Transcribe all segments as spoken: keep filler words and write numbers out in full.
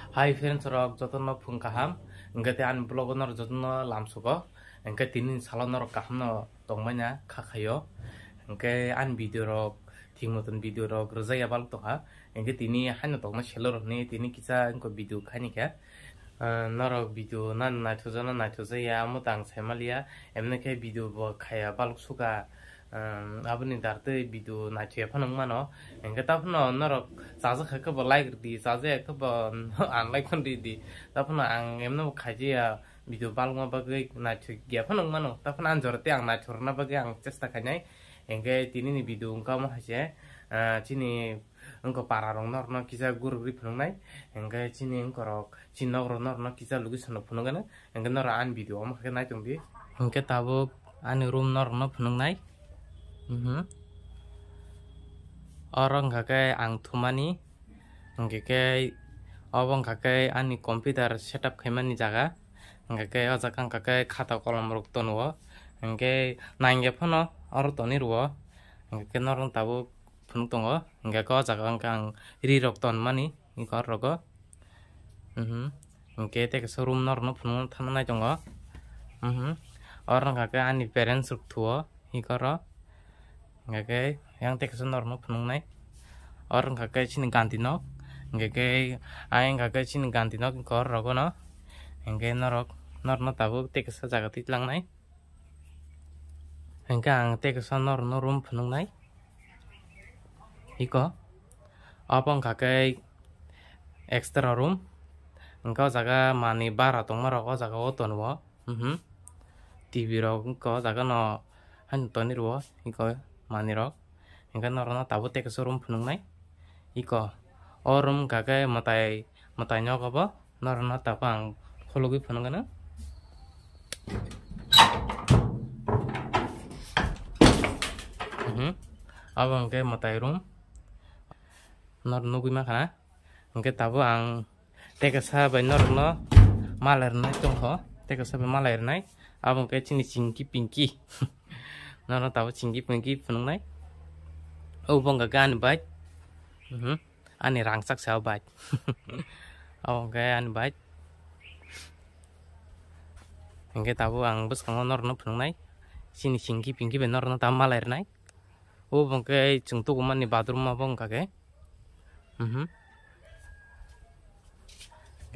Hi friends rok, jotono phung kaham. Hwnkhe tei ani vlog o norok jotono lamsugo. Hwnkhe tini salo norok kaham no tongmani kha khaio. Hwnkhe ani video rok, thik moton video rok rwjakya balok tongkha. Hwnkhe tini haino tongma selo rok hinwi tini kisa wngkha video khaini khe. Ah, norok video na naithokjakno naithokjakya, amo tang saimaliya. Emni khe video bo khaya balok sukha. Um, aboni dar tei video naithuya phano wngmano. Hwnkhe ta phano norok chajak kha khe bo like rwdi, chajak khe bo unlike phano rwdi. Ta phano ang emno bo khaijaya video balokma bagwi naithokya phano wngmano. Ta phano ani jora tei ang naithok rwna bagwi ang chesta khainai. Hwnkhe tini ni video wngkha omo hai se, ah, chini wngkha para rok norokno kisa gurugwi phunuknai. Hwnkhe chini wngkha rok chini nok rok norokno kisa location rok phunukgano. Hwnkhe norok ani video omo khe nai tongdi. Hwnkhe tabuk ani room norokno phunuknai. Mhm. Oro wngkha khe ang thumani. Hwnkhe khe obo wngkha khe ani computer setup khaimani jaga. Hwnkhe khe o jaga wngkha khe khata kolom rok tongo. Hwnkhe nangya phano oro tonwi rwo. Hwnkhe khe norokno tabuk phunuk tongo. Hwnkhe khe o jaga wngkha ang ri rok tonmani ghor rogo. Mhm. Hwnkhe tei kaisa room norokno phunukna thangna nai tongo. Mhm. Oro wngkha khe ani parents rok thuo hi ghoro. Hwnkhe khe yang tei kaisa norokno phunuknai. Oro wngkha khe chini ganti nok. Hwnkhe khe ayang wngkha khe chini ganti nok ghor rogono. Hwnkhe norok, norokno tabuk tei kaisa jaga twi tlangnai. Hwnkhe ang tei kaisa norokno room phunuknai. Iko. Obo wngkha khe extra room. Hwnkhe o jaga manwi bara tongma rok o jaga o tonwo. Mhm. T V rok wngkha o jaga no haino tonwi rwo. Iko manwi rok. Hwnkhe norokno tabuk tei kaisa room phunuknai. Iko. O room wngkha khe mwtai, mwtai nok obo. Norokno tabuk ang khulugwi phunukgano. Mhm. Abo hwnkhe mwtai room. Norok nugwi mankha na? Hwnkhe tabuk ang tei kaisa bai norokno malai rwnai tongkho. Tei kaisa bai malai rwnai. Abo hwnkhe chini chingki pingki. Norokno tabuk chingki pingki phunuknai. Obo wngkha khe ani bike. Mhm. Ani rangchak se o bike. Abo hwnkhe ani bike. Hwnkhe tabuk ang bwskango norokno phunuknai. Chini chingki pingki bai norokno tabuk malai rwnai. Obo hwnkhe chwng tukumani bathroom obo wngkha khe. Mhm.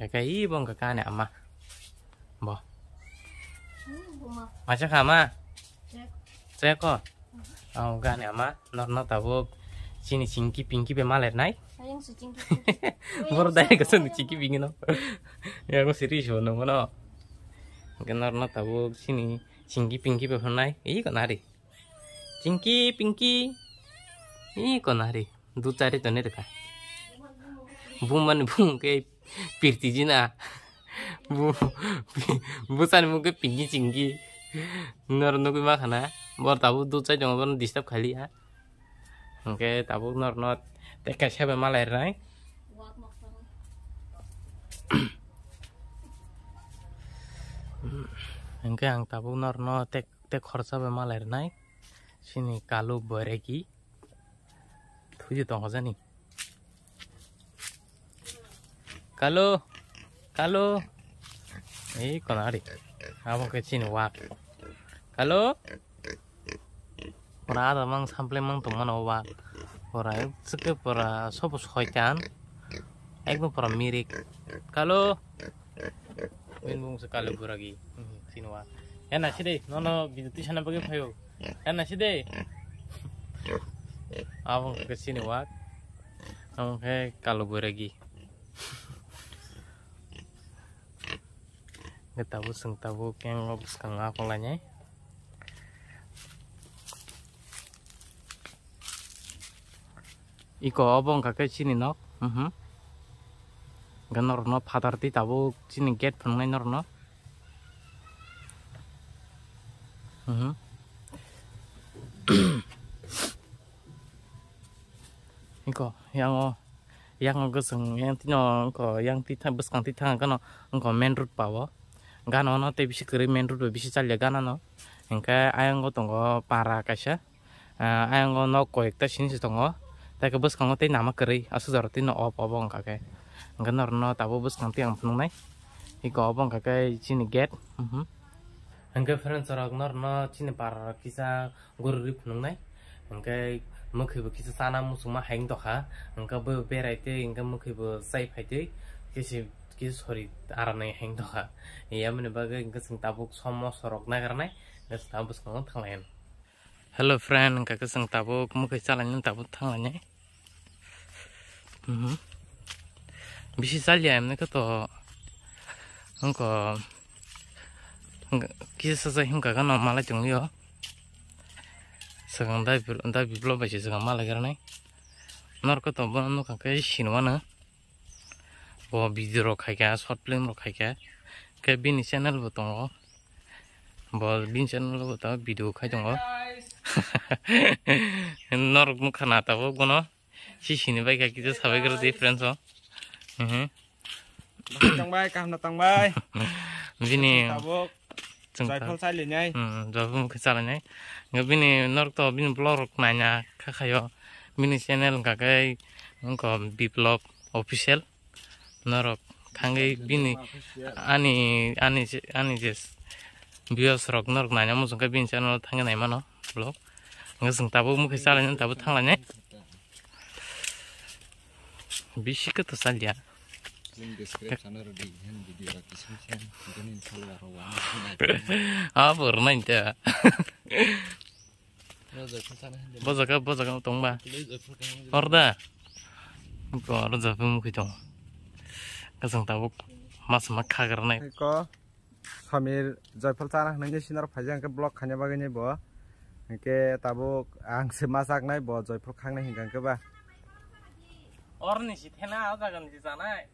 Hwnkhe ibo wngkha khe ani ama. Bo. Macha kha ama? Cheko. Ang gani ama, norno tabuk chini chingki pingki bai malai nai. Ayang si chingki pingki. Boro dai kaisa ni chingki pingki no. Ya ko siri so no no. Hwnkhe norno tabuk chini chingki pingki bai phunai. Iko nari. Chingki pingki. Iko nari. Dud chari toni rwkha. Bumani bung khe pirti jina. Bu, bwsani bung khe pingki chingki. Nor nugwi ma khana. Bor tabuk dud chai tongo, bono disturb khaliya. Hwnkhe tabuk norno tei kaisa bai malai rwnai. Hwnkhe ang tabuk norno tei, tei khorsa bai malai rwnai. Chini kalu boiregi. Thuju tongkha jani. Kalo, kalo. Ei konari. Abo khe chini wak. Kalo. Pura ada mang sample mang tongmano wak. Pura sike pura sobo soitan. Ekdom pura mirik. Kalo. Bini bung se kalo buragi. Chini wak. Ya nasi de, nono biduti sana bagi phayo. Ya nasi de. Abo khe chini wak. Abo khe kalo boiragi. Hwnkhe tabuk chwng tabuk khe o bwskango aphang lainai. Iko obo wngkha khe chini nok. Mhm. Hwnkhe norokno phatar twi tabuk chini gate phunuknai norokno. Mhm. Iko, yang o, yang o gosong, yang tino, iko, yang twi thang, bwskang twi thang, gano, iko, main road pa o. Gano no tei bisi kwrwi main road bai bisi chalya gana no. Hwnkhe ayang o tongo para kaisa. Ah, ayang o nok koi ekta sini se tongo. Tei khe bwskango tei nama kwrwi, aswk jora twi no off obo wngkha khe. Hwnkhe norokno tabuk bwskang tei ang phunuknai. Iko obo wngkha khe chini gate. Mhm. Hwnkhe friends rok norokno chini para rok kisa gurui phunuknai. Hwnkhe mwkhwi bo kisa chana muchungma hai wng tongkha. Hwnkhe bo berai twi hwnkhe mwkhwi bo chai phai twi kisa, kisa sori aram nai hai wng tongkha. Yamoni bagwi hwnkhe chwng tabuk somo sorok nagarnai. Hwnkhe chwng tabuk bwskango thanglainai. Hello friend, hwnkhe chwng tabuk mwkhwi chalainai tabuk thanglainai. Mhm. Bisi chalya emne khe to wngkha kisa sajak himkha gana malai tongyo. Swkang da bi-, da biplop bai se swkang malai granai. Norok to bono nukha khe sinimano. Bo video rok khaikha, short film rok khaikha. Khe bini channel bo tongo. Bo bini channel bo ta video khai tongo. Norok nukha na tabuk bono. Sisini bai kha kisa sabai kwrwi di friends o. Mhm. Tangbai, kaham na tangbai. Bini tabuk chwng ta- Joyful chalainai. Hmm, joyful mukhe chalainai. Nga bini norok to bini vlog rok naina kha khayo. Bini channel wngkha khe wngkha Biplop Official. Norok thangwi bini ani, ani je, ani je viewers rok norok naina muchung khe bini channel o thangwi naimano vlog. Hwnkhe chwng tabuk mukhe chalainai tabuk thanglainai. Bisi khe to chalya. Chini description o rwdi, hen video rok kisam sem, bini follower rok wano. Abo rwnai ta. Bo jaga, bo jaga tongba. Orda. Ko oro jaga mukhi tong. Kasang tabuk mas mak khagar nai. Ko Samir Joyful chana hinwi sinaro phaijak hwnkhe vlog khaina bagwi ni bo. Hwnkhe tabuk ang se ma chaknai bo Joyful khangnai hwnkha hwnkhe ba. Orni si thena o jaga ni si chanai.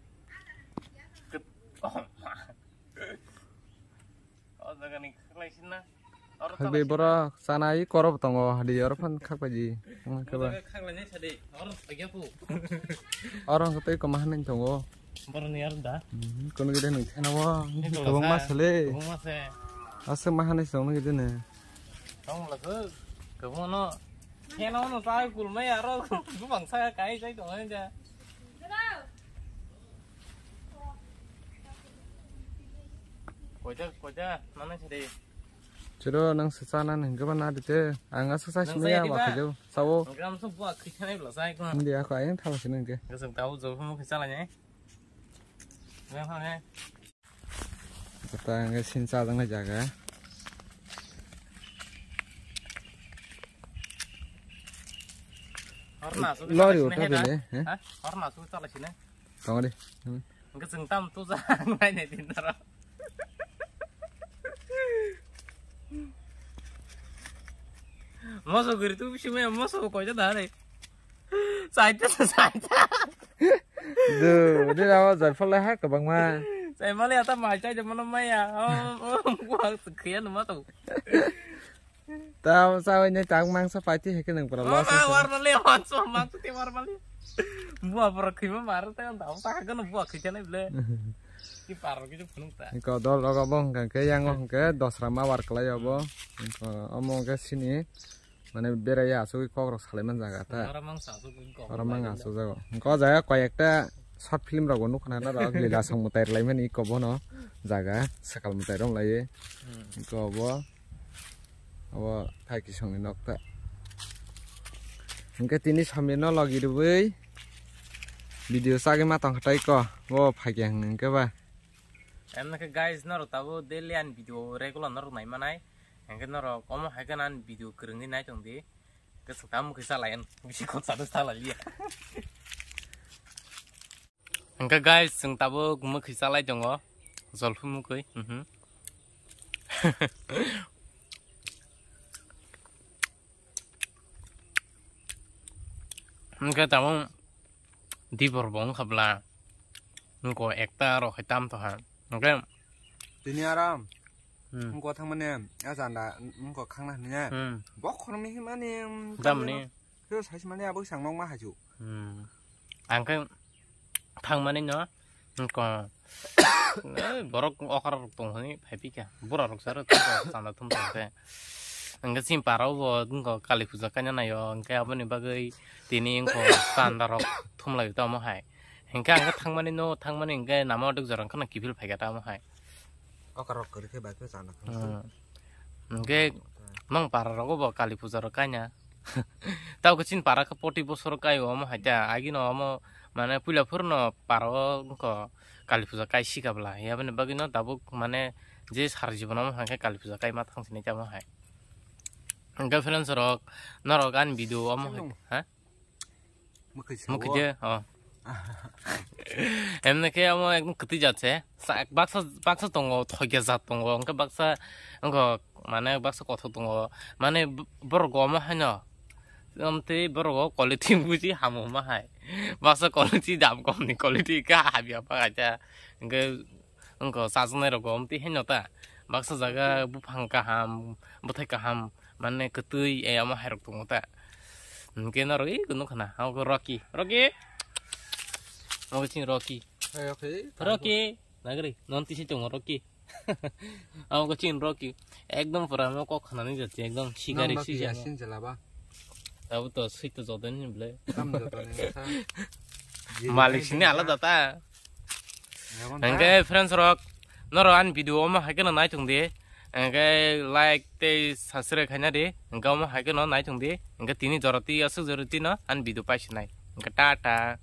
O jaga ni khaklai sinna. Oro hwnkhe tala borok sinna. Chana i koro bo tongo hadi oro phan khakbai di. Wngkhe ba. O jaga khaklai nai sadi. Oro thagya pu. Oro hwnkhe tei koma hanai tongo. Boroni aro da. Mhm, kono gede nung thena wo. Ni Ni kolok kwbangma sa, sele. Kwbangma se. Aswk ma hanai song nung gede ne. Tong la se. Kwbangma no. Thena no sa kulmai aro bubang sa kai sai tong ai da. Koja, koja, mana sede. Chiro nang se chana nang gaba na dite. Ang aswk sa simi ya ba khajo. Sawo. Ang gram so bua khichanai bla sai ko. Indi ako ayang thala sini ke. Gasang tau jo mo khichalai ne. Kata hwnkhe sin chajaknai jaga. Lori uta bele, he? Horna su chala sine. Tong de. Hwnkhe chwng tam tu ja nai nai din daro. Moso guri tu bisi maya moso koi da dare. Saita saita. Du, de rawa Joyful lai ha kwbangma. Sai mali ata mai chai de mano maya. Oh, oh, buang sekhian ma tu. Tamo sawi ne tang mangsa paiti heke nang pura loss. Mama war mali, onso mangsa te war mali. Buang pura khima mar te on tamo sa hake no buang khija nai ble. Ki paro ki phunuk ta. Ko dol rogo bo hwnkha ke yang hwnkhe dosra ma war klai obo. Ko omo hwnkhe sini. Mane berai ya asugwi kok rok salai man jaga ta. Oro mang sa asugwi kok. Oro mang asuk jago. Hwnkhe o jaga koi ekta short film rok bo nukha na rok lila song mwtai rwlai mani iko bono jaga swkal mwtai rok lai. Hmm. Iko bo obo thaiki song ni nok ta. Hwnkhe tini samir no logi rwui video chagwi ma tongkha tai ko bo phaikya hwnkhe ba. Em hwnkhe guys norok tabuk daily ani video regular norok nai manai. Hwnkhe norok omo hai kheno ani video kwrwngwi nai tong di. Kwchwng tamo khe chalai, bisi khorsa de chalai liya. Hwnkhe guys, chwng tabuk mwkhwi chalai tongo. Jolphu mwkhwi. Mhm. Hwnkhe tabuk dibor bo wngkha bla. Wngkha ekta rok hai tam to ha. Hwnkhe tini aram. Hmm. Wngkha thangmani a janda wngkha khangna hwnwi. Hmm. Bok khoroknwi himani, hmm, tamni. Khe saismani abo sang nokma haju. Hmm. Ang khe thangmani no wngkha, eh, borok okra rok tong hwnwi phai phikha. Bura rok saro chanda thum tong khe. Hwnkhe chini para o bo wngkha kali puja kaina naio, hwnkhe aboni bagwi tini wngkha chanda rok thumlai tamo hai. Hingke ang thangmani no, thangmani hingke nama odok jora wngkha na kiphil phaikha tamo hai. Okra rok kwrwi khe bai khe chana thang se. Hmm. Hingke nong para rogo bo Kali puja rok kaina. Tao khe chini para khe poti bosor kai omo hai ta, agi no omo mane puila phuru no para o wngkha Kali puja kai sika bwla. Yaboni bagwi no tabuk mane je sar jibon omo hai khe Kali puja kai ma thang sini tamo hai. Hingke friends rok, norok ani video omo hai, ha? Mwkhai sao. Mwkhai je, oh. Emne khe omo ekdom kwtwi jat se. Sa-, baksa, baksa tongo, thokya jat tongo, hingke baksa, wngkha, mane, baksa kothok tongo. Mane, b-, borok omo haino. Amtwi borok o quality buji hamo ma hai. Baksa quality dam kom ni quality khe habya pa kaisa. Hingke wngkha chajaknai rok bo omtwi haino ta. Baksa jaga buphang kaham, bwthai kaham, mane kwtwi, eh, omo hai rok tongo ta. Hingke norok eko nukha na, abo khe Rocky. Rocky! Abo khe chini Rocky. Hey, okay. Rocky! Nagari, non tisi tongo Rocky. Abo khe chini Rocky. Ekdom pura mo kok khanani jati, ekdom sikari sijak. Yasin jela ba. Abo to sui to joto ni ble. Tam joto ni sa. Malik sini alada ta. Hingke friends rok, norok ani video omo hai kheno naitung di. Hingke like tei subscribe khaina di. Hingke omo hai kheno naitung di. Hingke tini joroti aswk joroti no ani video paisinai. Hingke tata.